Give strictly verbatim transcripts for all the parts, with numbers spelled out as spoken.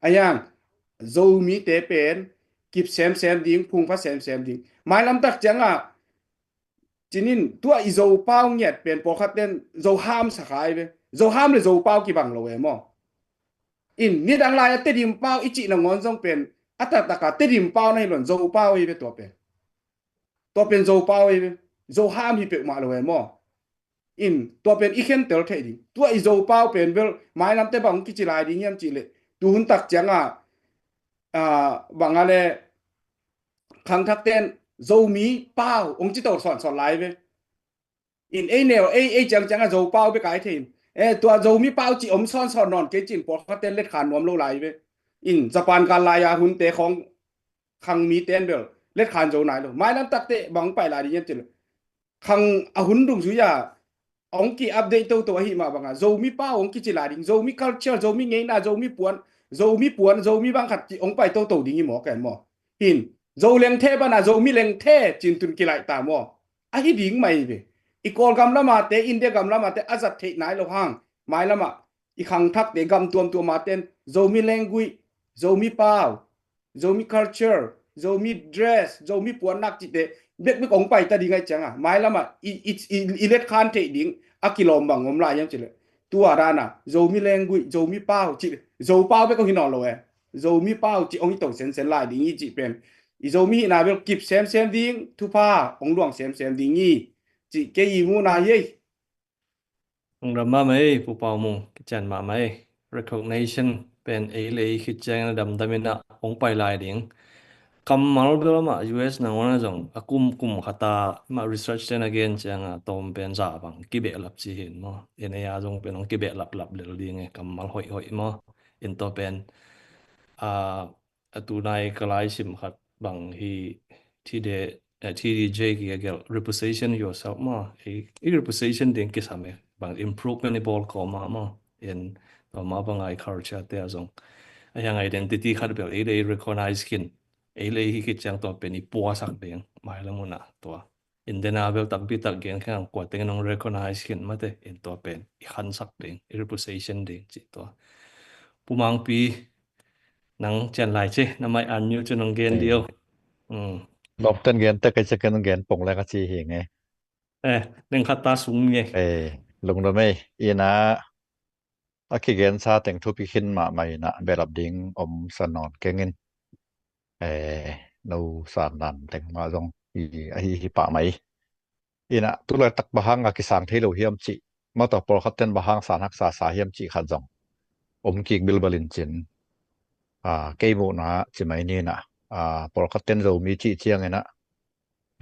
A hiang, Zomite pen kip semsem ding, phungpha semsem ding. Mailam tak ciangah, cinin tua i Zopau ngiat pen pawlkhat ten Zoham sakha i ve. Zoham le Zopau kibang lo e maw. In, nidang lai-a Tedim pau i cih nangawn zong pen, a taktak a Tedim pau na hi lo in Zopau hi ve tua pen. Tua pen Zopau hi ve. Zoham hi peuhmah lo e maw. In, tua pen i khentel theih ding. Tua i Zopau pen bel, mailamte bang kici lai ding hiam cih leh. Tuhun tak ciangah, ah, bang a le, khangthak ten Zomi pau, ong ci to sawnsawn lai ve. In ei neu, ei, ei ciangciang a Zopau bek ai thei in. Eh, tua Zomi pau ci om sawnsawn nawn kei cin pawlkhat ten letkhan nuam lo lai ve. In Japan gal lai-a hunte khawng khangmi ten bel letkhan zo nai lo. Mailam takte bang pai lai ding hiam cin. Khang a hun dungzui a ong ki update toto ahi mah banga Zomi pau ong kici lai ding. Zomi culture, Zomi ngeina, Zomi puan, Zomi puan, Zomi bang khat ci ong pai toto ding hi maw ken maw. In, Zo lengthe bana Zomi lengthe cin tun kilaih ta maw. Ahi ding mai ve. I Kawlgam lamate, India gam lamate a zat theih nai lo hang. Mailamah i khangthakte gam tuamtuama ten Zomi language, Zomi pau, Zomi culture, Zomi dress, Zomi puannak cihte bekbek ong paita ding ai cianga. Mailamah i, i, i, i letkhan theih ding a kilawm bang om lai hiam cileh. Tua dana Zomi language, Zomi pau cih, Zopau bek ong hi nawn lo e. Zomi pau cih ong hi to sensen lai ding hi cih pen. I Zomi hihna bel kip semsem ding, thupha ong luang semsem ding hi cih kei i muhna hi ei. Ong dam mahmah ei, Pu Pau Mung, kician mahmah ei. Recognition pen ei le ei khit ciangin a damdam in a ong pai lai ding. Kammal bel amah U S nangawn a zong a kum kum khata mah research ten a gen cianga tawm pen za bang kibehlap ci hin maw. In ei a zong pen ong kibehlap lap lel ding e, kammal hoih hoih maw. In tua pen a a tunai ka laisim khat bang hi T D, eh, T D J ki a gelh reposition yourself maw. I, i reposition ding kisam e. Bang improvement i bawl kawma maw. In tua mah banga i culture te a zong. A hiang identity khat bel ei le ei recognize khin. Ei le ei hi khit ciang tua pen i puasak ding. Mailam una tua. In dena bel takpi tak gen khen kua tengin ong recognize khin mate in tua pen i khansak ding, i reposition ding cih tua. Pu Mangpi, nang cian lai ci, na mai unmute cin ong gen dio. Lawmten gen tek kei ciakin ong gen pong leng a ci hi nge. Eh, neng khat ta sung nge. Eh, lungdam ei, ina a kigensa teng thupi khin mahmah ina behlap ding om sa nawn kengin. Eh, no san dan teng mah zong i, ahi hi pah mai. Ina tulaitak bang hanga kisang thei lo hiam cih, mata pawlkhat ten bang hang san haksa sa hiam cih khat zong om kik bilbal in cin. Ah, kei muhna ci mai ni ina, ah, pawlkhat ten Zomi cih ciang ina,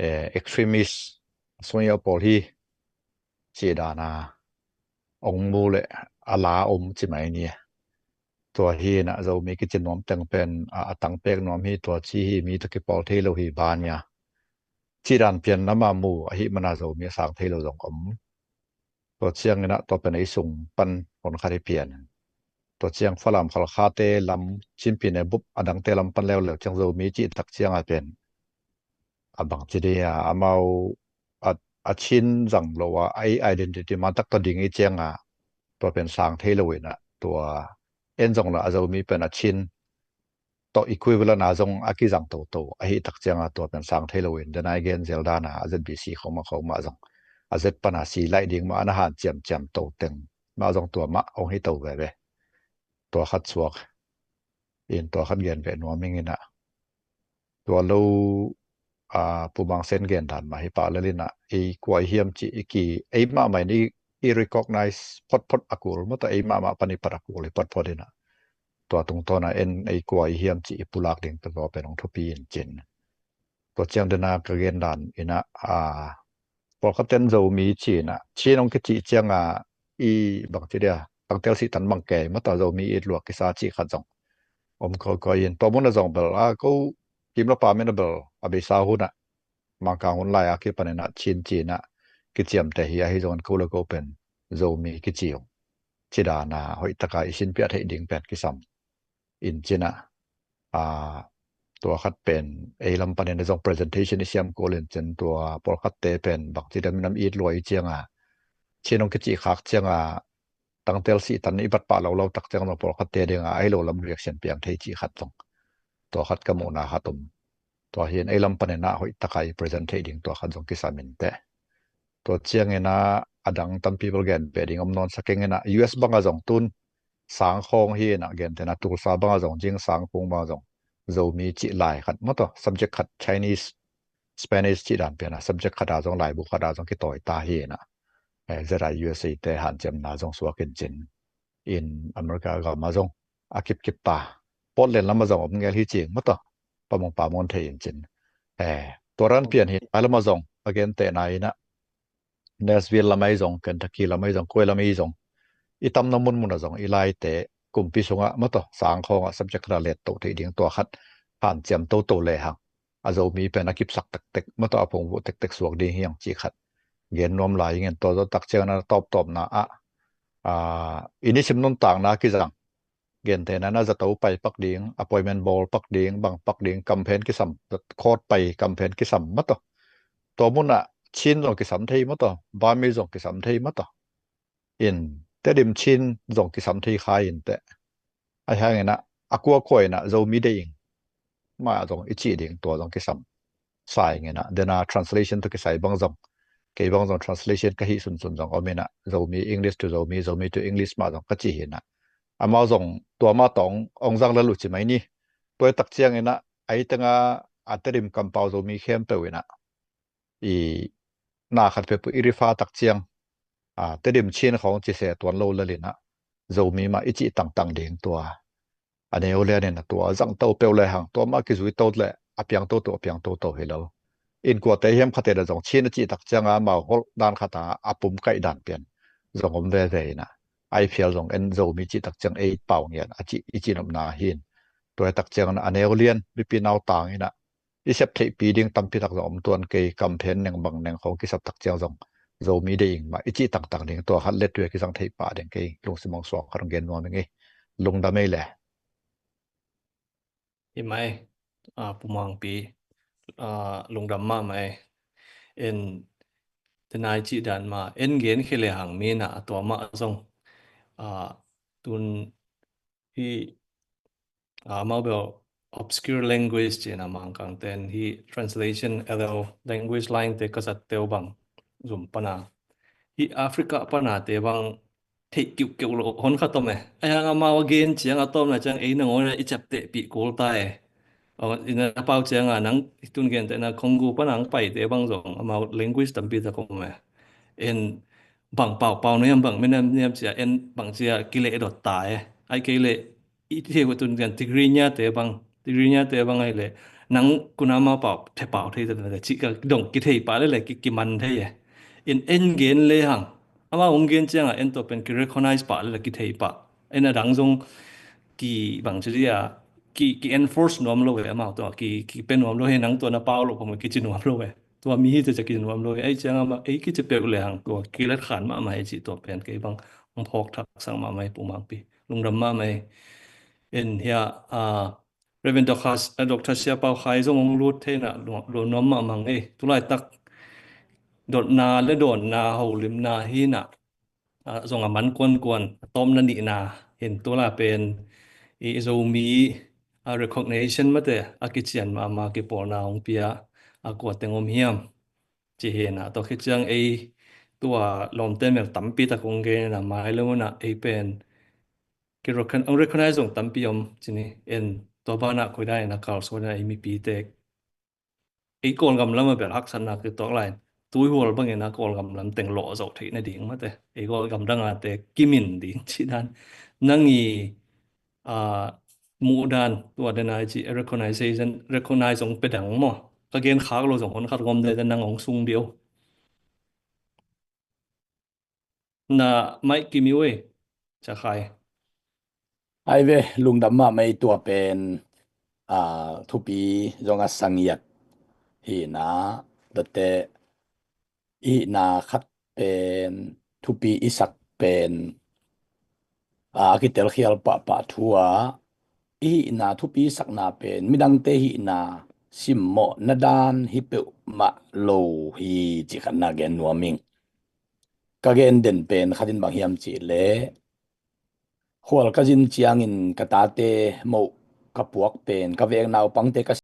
eh, extremist, sungio pawl hi cih dana ong mu le a la om ci mai ni. Tua hi ina Zomi kici nuam teng pen a, a tangpek nuam hi tua ci hi mi tawh kipawl thei lo hi ban ia. Ci dan pian nama mu ahi mana Zomi a sang thei lo zong om. Tua ciang ina tua pen ei sung pan hon khat hi pian. Tua ciang Falam Khalkhate lam Chin Pyine bup a dangte lam pan leuleu ciang Zomi cih tak cianga pen a bang ci dia amau a, a Chin zang lo a, a ei identity man tak tawh ding i cianga tua pen sang thei lo ina tua en zong la a Zomi pen a Chin tawh equivalent a zong a kizang toto ahi tak cianga tua pen sang thei lo in dena i gen zel dana a Z B C khoma khoma zong a Z pana si laih ding mah ana han ciamciam to teng mah zong tua mah ong hi to veve. Tua khat suak in tua khat gen ve nuam ing ina. Tua lo, a, Pu Mang Sen gen dan mah hi pah lel ina ei kua i hiam ci i ki ei mahmah in i, i recognize photphot a kul mata ei mahmah pan i pat a kul i photphot ina. Tua tungtawna en ei kua i hiam ci i pulak ding tua pen ong thupi in cin. Tua ciang dena ka gen dan ina, a, pawlkhat ten Zomi ci ina Chin ong kici cianga i bang ci dia tangtel sih tan bang kei mata Zomi it luak kisa ci khat zong om kawikawi in tua muna zong bel a ko kim la pa mena bel a beisa huna Mangkang hun lai a kipan ina Chin ci ina kiciamte hi ahi zong ko le ko pen Zomi kici ong ci dana hoih taka i sin piah theih ding pen kisam in cina, a, tua khat pen ei lam panin a zong presentation i siam kul in cin tua pawlkhatte pen bang ci dam nam it luai cianga Chin ong kici khak cianga tangtel sihtan i bat pah lo lo tak ciang zong pawlkhatte dinga ahi lo lam reaction piang thei cih khat zong tua khat ka muhna khat om. Tua hi in ei lam panin ah hoih taka i present theih ding tua khat zong kisam in teh. Tua ciangin ah a dang tampi bel gen ve ding om nawn sak ing in ah U S bangah zong tun sang khawng hi in ah gentehna Tulsa bangah zong, Jingsang khawng bangah zong Zomi cih lai khat maw tawh, subject khat Chinese, Spanish cih dan pian ah subject khat ah zong, laibu khat ah zong kitawi ta hi in ah, eh, Z I U S A te hanciamna zong suak in cin in America gam ah zong a kipkip ta. Portland lam ah zong om ngel hi cing maw tawh, pamong pamong thei in cin. Eh, tua ran pian hi, a lam ah zong a gentehna in ah Nashville lam ahi zong, Kentucky lam ahi zong, koi lam ahi zong, i tamna munmun ah zong i laite kumpi sungah maw tawh, sang khawngah subject khat ah let to theih ding tua khat hanciam toto le hang, a Zomi pen a kipsak tektek maw tawh, a phungvuh tektek suak ding hi hang cih khat gen nuam lai ing in. Tua zawh tak ciangin a tawptawpna ah, ah, i nisim nuntakna kizang, gentehna in ah zato pai pak ding, appointment bawl pak ding, bang pak ding, campaign kisam, court pai campaign kisam maw tawh. Tua mun ah Chin zong kisam thei maw tawh, Burmese zong kisam thei maw tawh. In Tedim Chin zong kisam thei kha in teh. Ahi hangin ah a kuakua in ah Zomi deih ing mah zong i cih ding tua zong kisam sa ing in ah, dena translation tawh kisai bang zong, kei bang zong translation ka hih sunsun zong om in ah, Zomi, English to Zomi, Zomi to English mah zong ka ci hi in ah, amau zong tua mah tawh ong zang lel uh ci mai ni. Tua hi tak ciangin ah a hi teng ah a Tedim kampau Zomi khempeuh in ah i na khat peuhpeuh i refer tak ciang, a, Tedim Chin khawng ci se tuan lo lel in ah Zomi mah i cih tangtang ding tua a neu lian in a tua zang to peuh le hang, tua mah kizui to le a piang toto, a piang toto hi lo. Innkuate hiam khat in ah zong Chin a cih tak cianga amau holh dan khat a a pum kaih dan pian zong om veve in ah, a i phial zong en Zomi cih tak ciang ei pau ngian a cih i cihnopna hi in. Tua hi tak ciangin a neu lian mipi nau tang in ah i sep theihpi ding tampi tak zong om tuan kei, campaign neng bang neng khawng kisap tak ciang zong Zomi deih ing mah i cih tangtang ding tua khat le tui a kizang theih pah ding kei lungsim hong suak khat hong gen nuam ing ei. Lungdam ei le. Hi mai, a, Pu Mangpi, a, lungdam mahmah ei. En, tenai cih dan mah en gen khia le hang mi in ah a tua mah zong, a, tun hi, a, amau bel obscure language ci-in a Mangkangte in hi translation, L L, language line te ka zatte uh bang zum pana, hi Africa pana te bang theih kiuhkeuh lo hon khat om e. Ahi hang amau a gen ciang a tawpna ciang ei nangawn i ciaptehpih kul ta e. Aw, i na pau cianga nang tun gentehna Congo pana hong paite bang zong amau language tampi tak om e. En bang pau pau na hiam, bang minam niam cia en bang cia kileh dot ta e. Ai kei leh i thei uh tun ciang Tigrinya te bang, Tigrinya te bang ai leh nang kuna ma pau the pau thei ta na cih ka dong kithei pah le le ki, kiman thei e. En en gen le hang, amau hong gen cianga en tua pen ki recognize pah le le kithei pah. En a dang zong ki bang ci dia ki, ki enforce nuam lo e, amau tua ki, ki pe nuam lo he, nang tua na pau lo pong kici nuam lo e. Tua mi hi te cia kici nuam lo e. Ei cianga ma ei kici peuh le hang tua kilet khan mahmah e cih tua pen kei bang hong phawk thak sang mahmah e Pu Mangpi. Lungdam mahmah e. En hia, a, Reverend Doctor, eh, Doctor Sia Pau Khai zong hong lut thei in ah lua, lua nuam mahmah ing ei. Tulaitak dotna le dawnna holimna hi in ah, ah, zong a man kuankuan, a tawpna nihna hi in tulai pen i Zomi, ah, recognition mate a kician mahmah kipawlna hong pia a kua teng om hiam ci hi in ah, tua khit ciang ei tua lawmte mel tampi tak hong gen in ah, mai lo in ah ei pen ki recogn-, ang recognize zong tampi om ci ni. En tua banah koi dan in a kalsuan in a ei mipite ei Kawlgam lam a bel haksatna kituak lai in tuihual bangin a Kawlgam lam teng lawh zoh theih nading mate ei Kawlgam dang a te kimin ding cih dan nang i, a, muh dan tua den a i cih recognition, recognize zong pe dang maw? Ka gen khak lo zong hon khat gom de nang hong sung dih o. Na maih kim i uh ei, Sia Khai. Ai ve, lungdam mahmah ei tua pen, a, thupi zong a sangiat hi in ah, tate i hihna khat pen thupi i sak pen, a, a kitelkhial pahpah thu a, i hihna thupi sakna pen midangte hihna simmawhna dan hi peuhmah lo hi cih khat na gen nuam ing. Ka gen den pen khat in bang hiam cih leh, Khual ka zin ciangin ka tate moh ka puak pen ka vek naupangte ka